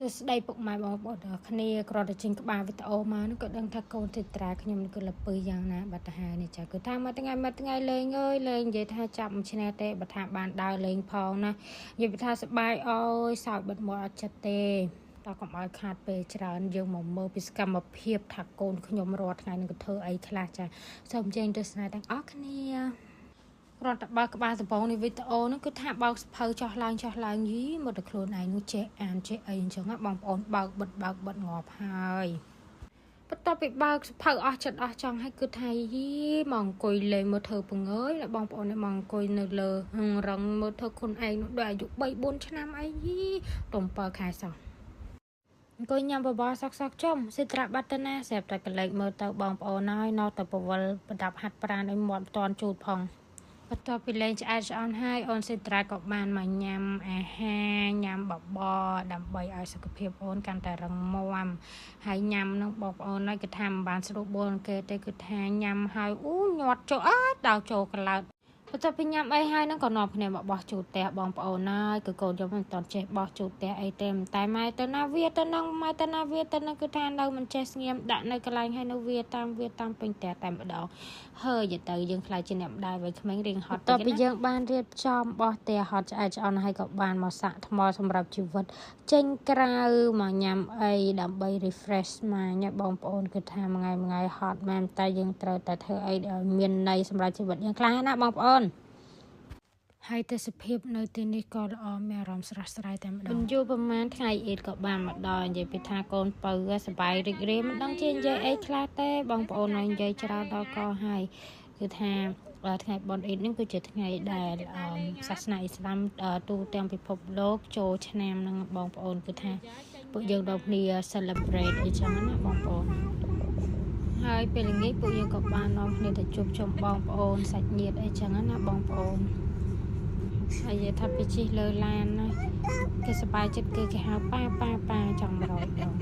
សួស្តីពុកម៉ែបងប្អូនទាំងអស់គ្នាគ្រាន់តែចេញក្បាលវីដេអូមកនោះក៏ដឹងថាកូនធីត្រាខ្ញុំនេះគឺលពឹសយ៉ាងណាបាត់ទៅហើយនេះចាគឺថាមួយថ្ងៃមួយថ្ងៃលេងអើយលេងនិយាយថាចាប់មិនឈ្នះទេបើថាបានដើរលេងផងណានិយាយថាសប្បាយអើយសើចបិទមាត់អត់ចិត្តទេតោះកុំឲ្យខាតពេលច្រើនយើងមកមើលពីសកម្មភាពថាកូនខ្ញុំរាល់ថ្ងៃនឹងក៏ធ្វើអីខ្លះចាសូមចេញទស្សនាទាំងអស់គ្នា គ្រាន់តែបើកក្បាលដំបងនៃវីដេអូហ្នឹងគឺថាបើកសភៅចោះឡើងចោះឡើងយីមកតែខ្លួនឯងនោះចេះអានចេះអីអញ្ចឹងណាបងប្អូនបើកបិទបើកបិទងាប់ហើយបន្ទាប់ពីបើកសភៅអស់ចិត្តអស់ចង់ហើយគឺថាយីមកអង្គុយលេងមើលធ្វើពងើយណាបងប្អូននេះមកអង្គុយនៅលើរឹងមើលធ្វើខ្លួនឯងនោះដូចអាយុ3 4ឆ្នាំអីយីទុំ7ខែសោះអង្គុយញ៉ាំបបរសក់សក់ចំសិត្រាបាត់ទៅណាស្រាប់តែកលេចមើលទៅបងប្អូនហើយនៅតែពវល់ប្រដាប់ហាត់ប្រាណឲ្យមាត់មិនតាន់ជូតផង បន្ទាប់ពីលេងឆ្អែតឆ្អន់ហើយអូនសេត្រាក៏បានមកញ៉ាំអាហារញ៉ាំបបរដើម្បីឲ្យសុខភាពអូនកាន់តែរឹងមាំហើយញ៉ាំនឹងបងប្អូនហើយគឺថាមិនបានស្រួលបួលគេទេគឺថាញ៉ាំហើយអូញាត់ចូលអើដល់ចូលកលោតបន្ទាប់ពីញ៉ាំអីហើយហ្នឹងក៏នាំគ្នាមកបោះជូតផ្ទះបងប្អូនហើយគឺកូនខ្ញុំមិនទាន់ចេះបោះជូតផ្ទះអីទេតែម៉ែទៅណាវាទៅនឹងម៉ែទៅណាវាទៅនឹងគឺថានៅមិនចេះស្ងៀមដាក់នៅកន្លែងហើយនៅវាតាមវាតាមពេញផ្ទះតែម្ដង ហើយទៅយើងខ្លាចជាអ្នកម្ដាយវ័យក្មេងរៀងហត់តទៅយើងបានរៀបចំបោះផ្ទះហត់ឆ្អែតឆ្អន់ហើយក៏បានមកសាក់ថ្មសម្រាប់ជីវិតចេញក្រៅមកញ៉ាំអីដើម្បី refresh មកញ៉ាំបងប្អូនគឺថាមួយថ្ងៃមួយថ្ងៃហត់មែនតែយើងត្រូវតែធ្វើអីដែលមានន័យសម្រាប់ជីវិតយើងខ្លះណាបងប្អូនហើយទេសភាពនៅទីនេះក៏ល្អមានអារម្មណ៍ស្រស់ស្រាយតែម្ដងមិនយូរប្រហែលថ្ងៃអ៊ីតក៏បានមកដល់និយាយពីថាកូនពៅសប្បាយរីករាយមិនដឹងជានិយាយអីខ្លះទេបងប្អូនឲ្យនិយាយច្រើនដល់កហើយគឺថាថ្ងៃបុណ្យអ៊ីតនេះគឺជាថ្ងៃដែលសាសនាអ៊ីស្លាមទូទាំងពិភពលោកចូលឆ្នាំនឹងបងប្អូនគឺថាពួកយើងដល់គ្នា celebrate អីចឹងណាបងប្អូនហើយពេលល្ងាចពួកយើងក៏បាននាំគ្នាទៅជួបជុំបងប្អូនសាច់ញាតិអីចឹងណាបងប្អូនហើយនិយាយថាពីជិះលើឡានណាគេសប្បាយចិត្តគឺគេហៅប៉ាប៉ាប៉ាចង់100ដង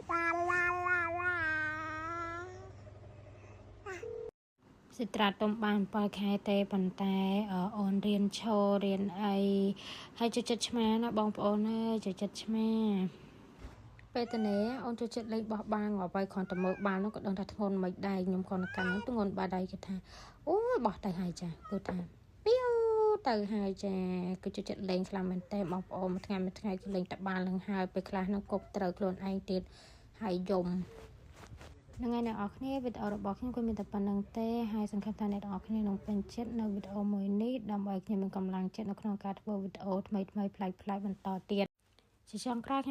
La la la la. សិត្រាទុំបាន7ខែទេប៉ុន្តែអូនរៀនឈររៀនអីហើយចូលចិត្តឆ្មាណាបងប្អូនអើយចូលចិត្តឆ្មាពេលតនេះអូនចូលចិត្តលេងបោះបាល់ងាប់ហើយគ្រាន់តែមើលបាល់នោះក៏ដឹងថាធ្ងន់មិនដែរខ្ញុំគ្រាន់តែកាន់នោះធ្ងន់បាត់ហើយគេថាអូយបោះទៅហើយចាគឺថាពីវទៅហើយចាគឺចូលចិត្តលេងខ្លាំងមែនតើបងប្អូនមួយថ្ងៃមួយថ្ងៃគឺលេងតែបាល់នឹងហើយពេលខ្លះនឹងគប់ត្រូវខ្លួនឯងទៀតហើយយំ ហ្នឹងហើយអ្នកនរគ្នាវីដេអូរបស់ខ្ញុំគឺមានតែប៉ុណ្្នឹងទេហើយសង្ឃឹមថាអ្នកនរគ្នានឹងពេញចិត្តនៅវីដេអូមួយនេះដើម្បីខ្ញុំមានកម្លាំងចិត្តនៅក្នុងការធ្វើវីដេអូថ្មីៗប្លែកៗបន្តទៀតជាចុងក្រោយ